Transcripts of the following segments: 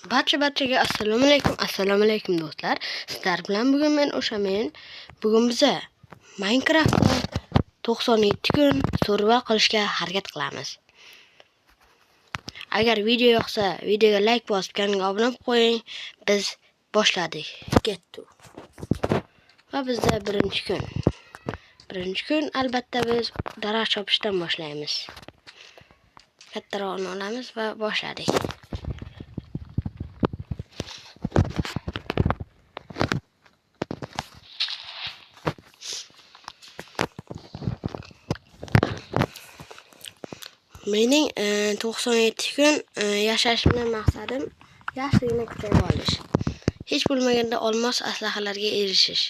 Barcha-barchaga assalomu alaykum, assalomu alaykum do'stlar. Sizlar bilan bugun men o'sha men. Bugun biza Minecraftda 97 kun survival qilishga harakat qilamiz. Agar video yoqsa, videoga like bosib, kanalga obuna bo'lib qo'ying. Biz boshladik. Ketdi. Va bizda birinchi kun. Birinchi kun albatta biz daraxt chopishdan boshlaymiz. Kattarog'ini olamiz va boshladik. Mening 97 kun yashashimdan maqsadim yaxshigina kuchayib olish. Hech bo'lmaganda olmos aslahalarga erishish.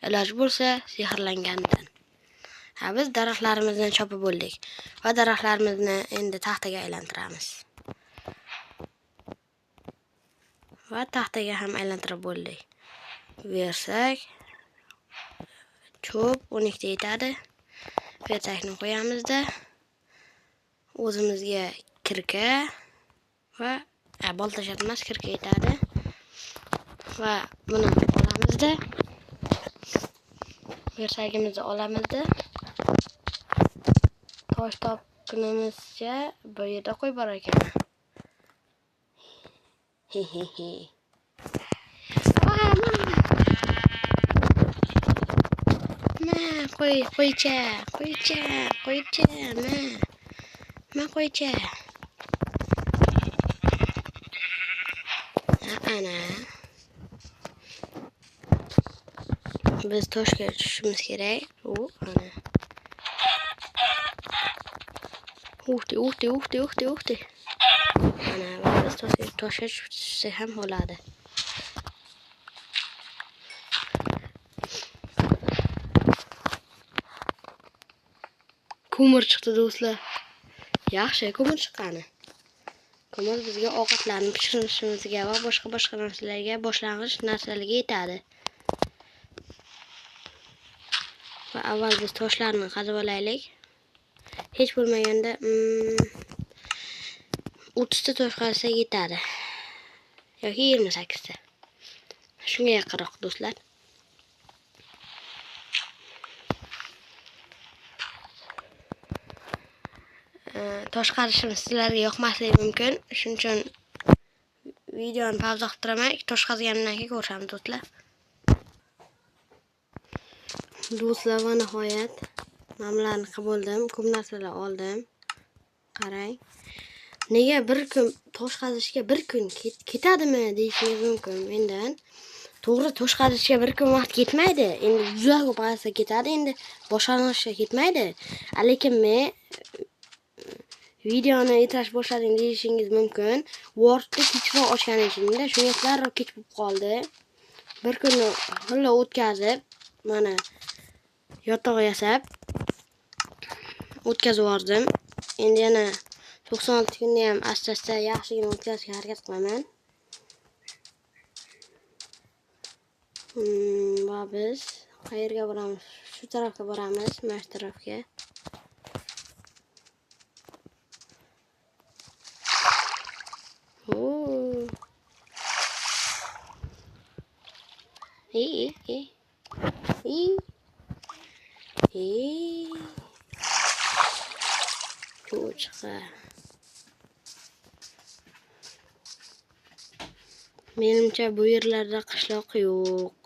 Iloj bo'lsa sehrlangandan. Ha, biz daraxtlarimizni chopib bo'ldik va daraxtlarimizni endi taxtaga aylantiramiz. Va taxtaga ham aylantirib bo'ldik. Versak cho'p 12 ta yetadi. Versakni qo'yamizda o'zimizga kirka va bolta shart emas, kirka yetadi. Va buni olamizda versagimizni olamizda tosh topgunimizcha bu yerda qo'y bor ekan. He. Ma qo'y, qo'ycha, qo'ycha, qo'ycha, ma. Ma qo'ycha. Ana. Biz toshga tushishimiz kerak. U ana. Uhti, uhti, uhti, uhti, uhti. Ana, biz toshga tushsak ham bo'ladi. Ko'mir chiqdi do'stlar. Yaxshi, ko'mir chiqqani. Ko'mir bizga ovqatlarni pishirishimizga va boshqa-boshqa narsalarga, boshlang'ich narsalarga yetadi. Va avval biz toshlarni qazib olaylik. Hech bo'lmaganda 30 ta tosh qazsak yetadi. Yoki 28 ta. Shunga yaqinroq do'stlar. Tosh qazishimiz sizlarga yoqmasligi mumkin. Shuning uchun videoni pauza qilib turaman. Tosh qazganimdan keyin ko'rishamiz do'stlar. Do'stlar, va nihoyat mana bularni qilib bo'ldim. Ko'p narsalar oldim. Qarang. Nega bir kun tosh qazishga bir kun ketadimi deyishingiz mumkin mendan. To'g'ri, tosh qazishga bir kun vaqt ketmaydi. Endi juda ko'p qazsa ketadi, endi boshlanishga ketmaydi. Lekin men videoni ertash boshladim deyishingiz mumkin. Wordni kechroq ochgan uchun-da, shunga darrov kech bo'lib qoldi. Bir kunni xilla o'tkazib, mana yotoq yasab o'tkazib yubordim. Endi yana 96 kunni ham asta-asta yaxshigina o'tkazishga harakat qilaman. Va biz qayerga boramiz? Shu tarafga boramiz, mana shu tarafga. Cho'chqa. Menimcha bu yerlarda qishloq yo'q,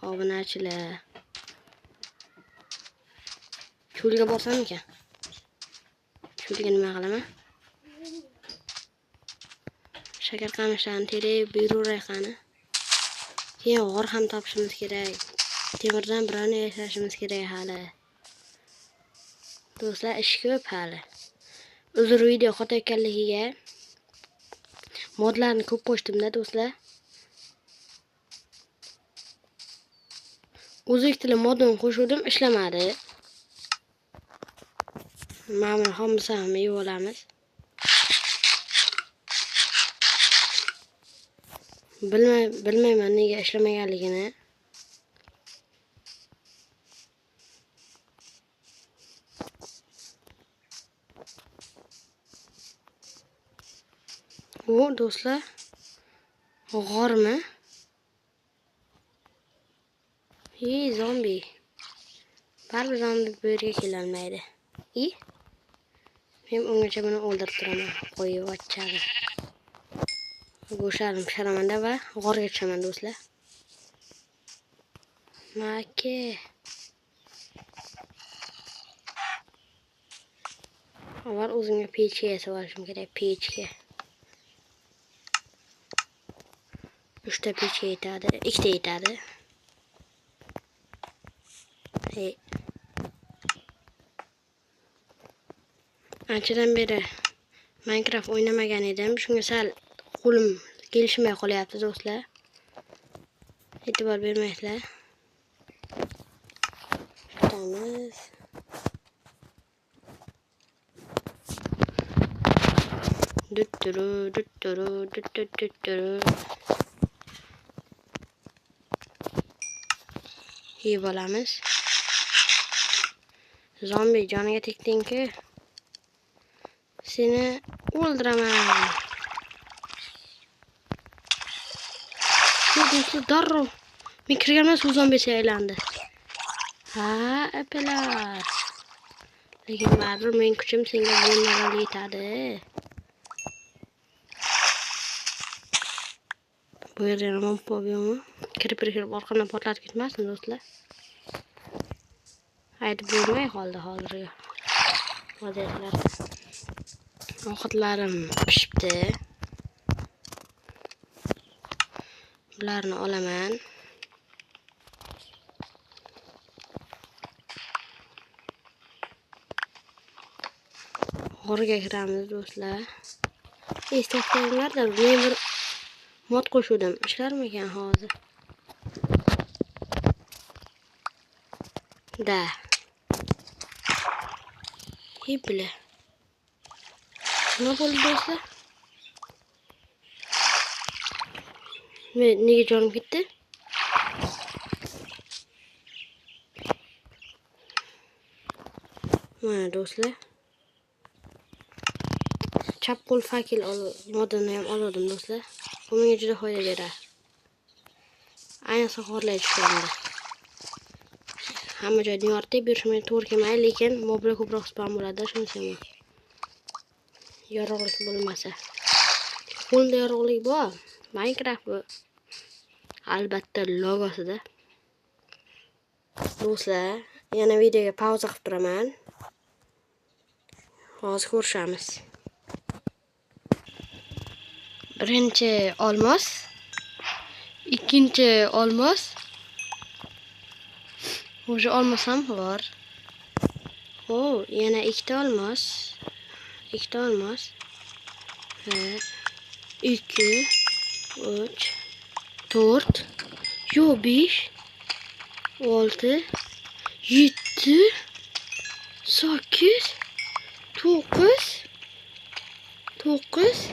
obunachilar. Cho'lga borsammikan? Cho'lga nima qilaman? Shakar qamishlarni terib buyruray qani. Keyin g'or ham topishimiz kerak. Temirdan birovni yashashimiz kerak hali. Do'stlar, ish ko'p hali. Uzr video xato ekanligiga modlarni ko'p qo'shdim-da do'stlar. O'zbek tili modini qo'shuvdim, ishlamadi. Mana buni xomsa ham yeb olamiz. Bilmayman nega ishlamaganligini. U do'stlar, G'ormi? Ey, zombi. Baribir zombi bu yerga kelolmaydi. I? Men ungacha buni o'ldirib turaman. Qo'yib ochadi. Go'sharim pishiramanda va g'orga tushaman do'stlar. Maki. Avval o'zimga pechka yasab olishim kerak, pechka. 3 ta pechka yetadi, 2 ta yetadi. Hey. Anchadan beri Minecraft o'ynamagan edim. Shunga sal qo'lim kelishmay qolyapti do'stlar. E'tibor bermaysizlar. Kutamiz. Dutturu, dutturu, dutturu. Yeb olamiz. Zombi joniga tekding-ku. Seni o'ldiraman. Shu darrov men kirganman, suv zombisiga aylandi. Ha, apalar. Lekin baribir men kuchim senga bemalol yetadi. Bu yerda yana mob bor yo'qmi? Kirib orqamdan portlatib ketmasin do'stlar. Aytib bo'lmay qoldi hozirgi vaziyatlar. Ovqatlarim pishibdi. Bularni olaman. G'orga kiramiz do'stlar. Eslatganlarda men bir mod qo'shuvdim. Ishlarmikan hozir? Da. Hibla. Nima bo'ldi do'stlar? Men nega jonim ketdi? Mana do'stlar. Chap qo'l fakil modini ham oldim do'stlar. Bu menga juda foyda beradi. Ayniqsa g'orlar tushganda. Hamma joyda yoritib yurishim to'g'ri kelmaydi, lekin moblar ko'proq spam bo'ladi, shunisi yomon. Yorug'lik bo'lmasa. Qo'lda yorug'lik bor. Minecraft bu albatta logosida. Do'stlar, yana videoga pauza qilib turaman. Hozir ko'rishamiz. Birinchi olmos, ikkinchi olmos. O'sha olmos ham bor. O, yana ikkita olmos. Ikkita olmos. 1 2 3 4 yo 5 6 7 8 9 9.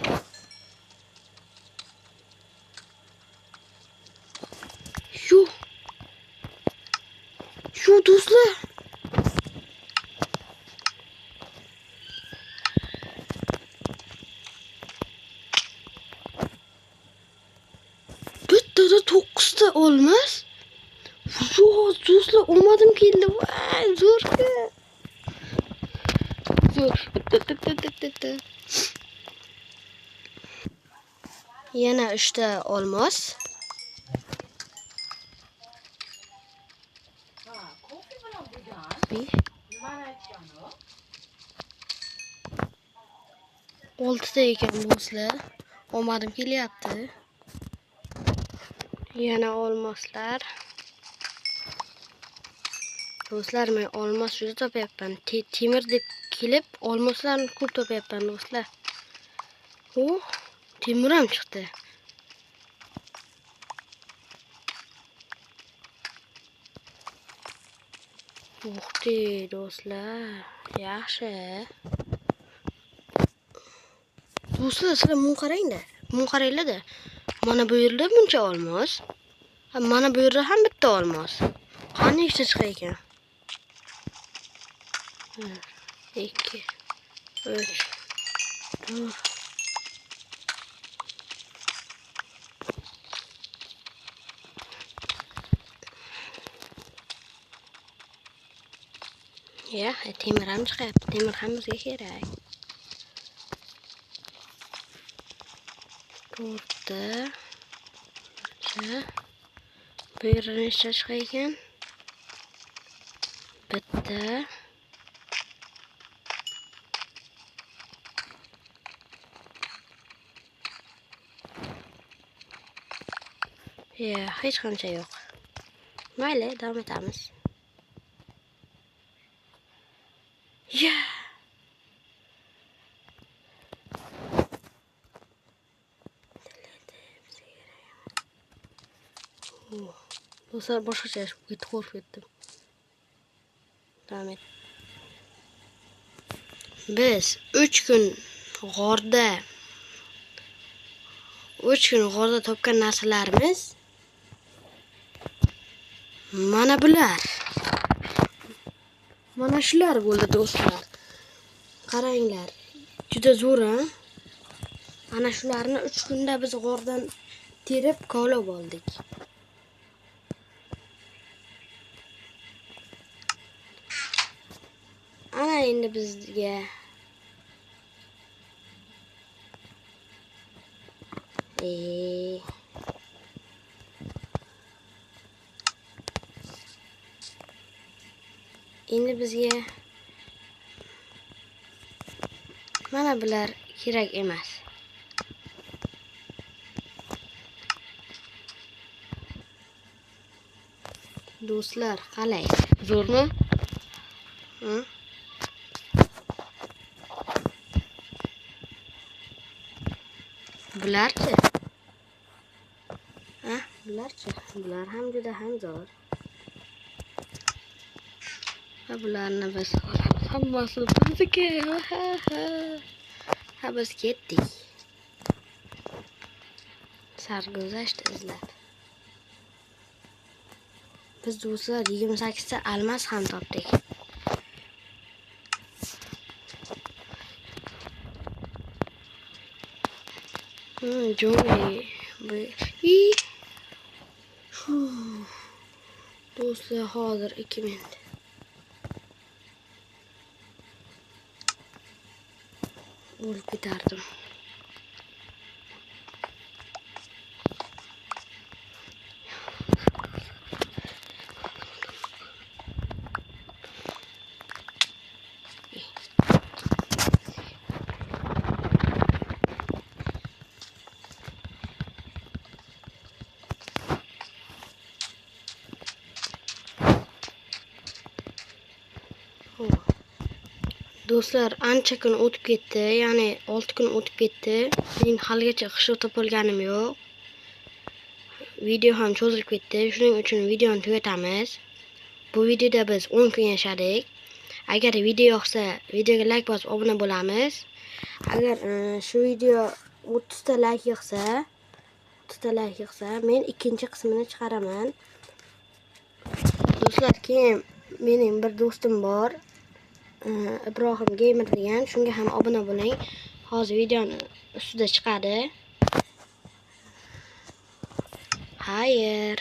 Şu do'stlar. Bittada 9 ta olmos. Shu do'stlar omadim keldi. Voy, zo'r-ku. Zo'r. Bitta. Yana 3 ta olmos. Bir. 6 ta ekan do'stlar. Omadim kelyapti. Yana olmoslar. Do'stlar, men olmos juda topyapman. Temir deb kelib olmoslarni ko'p topyapman do'stlar. Oh, temir ham chiqdi. Uxti do'stlar, yaxshi. Do'stlar, sizlar buni qarangda. Buni qaranglar-da. Mana bu yerda buncha olmos. Mana bu yerda ham bitta olmos. Qani ikkita chiqar ekan? 1 2 3 4. Ya, temir ham chiqyapti. Temir ham bizga kerak. 4ta. Bu yerda nechta chiqar ekan? Bitta. Ya, hech qancha yo'q. Mayli, davom etamiz. Ya. Do'stlar, boshqacha ketib qo'rqib ketdim. Davom et. Biz 3 kun g'orda 3 kun g'orda topgan narsalarimiz mana bular. Mana shular bo'ldi do'stlar. Qaranglar, juda zo'r, ha? Ana shularni 3 kunda biz g'ordan terib kovlab oldik. Ana endi bizga endi bizga mana bular kerak emas. Do'stlar, qalay? Zo'rmi? Bularchi? Ha, bularchi? Bular ham juda ham zo'r. Va bularni biz olamiz. Hammasi bizniki. Ha, biz ketdik. Sarguzasht izlab. Biz do'stlar 28 ta almas ham topdik. Jo'ngi. Do'stlar, hozir 2 minut. O'lib ketardim. Do'stlar, ancha kun o'tib ketdi, ya'ni 6 kun o'tib ketdi. Men haligacha qishloq topolganim yo'q. Video ham cho'zilib ketdi. Shuning uchun videoni tugatamiz. Bu videoda biz 10 kun yashadik. Agar video yoqsa, videoga like bosib obuna bo'lamiz. Agar shu video 30 ta like yig'sa, 30 ta like yig'sa, men ikkinchi qismini chiqaraman. Do'stlar, keyin mening bir do'stim bor. Ibrohim Gamer degan, shunga ham obuna bo'ling. Hozir videoni ustida chiqadi. Xayr.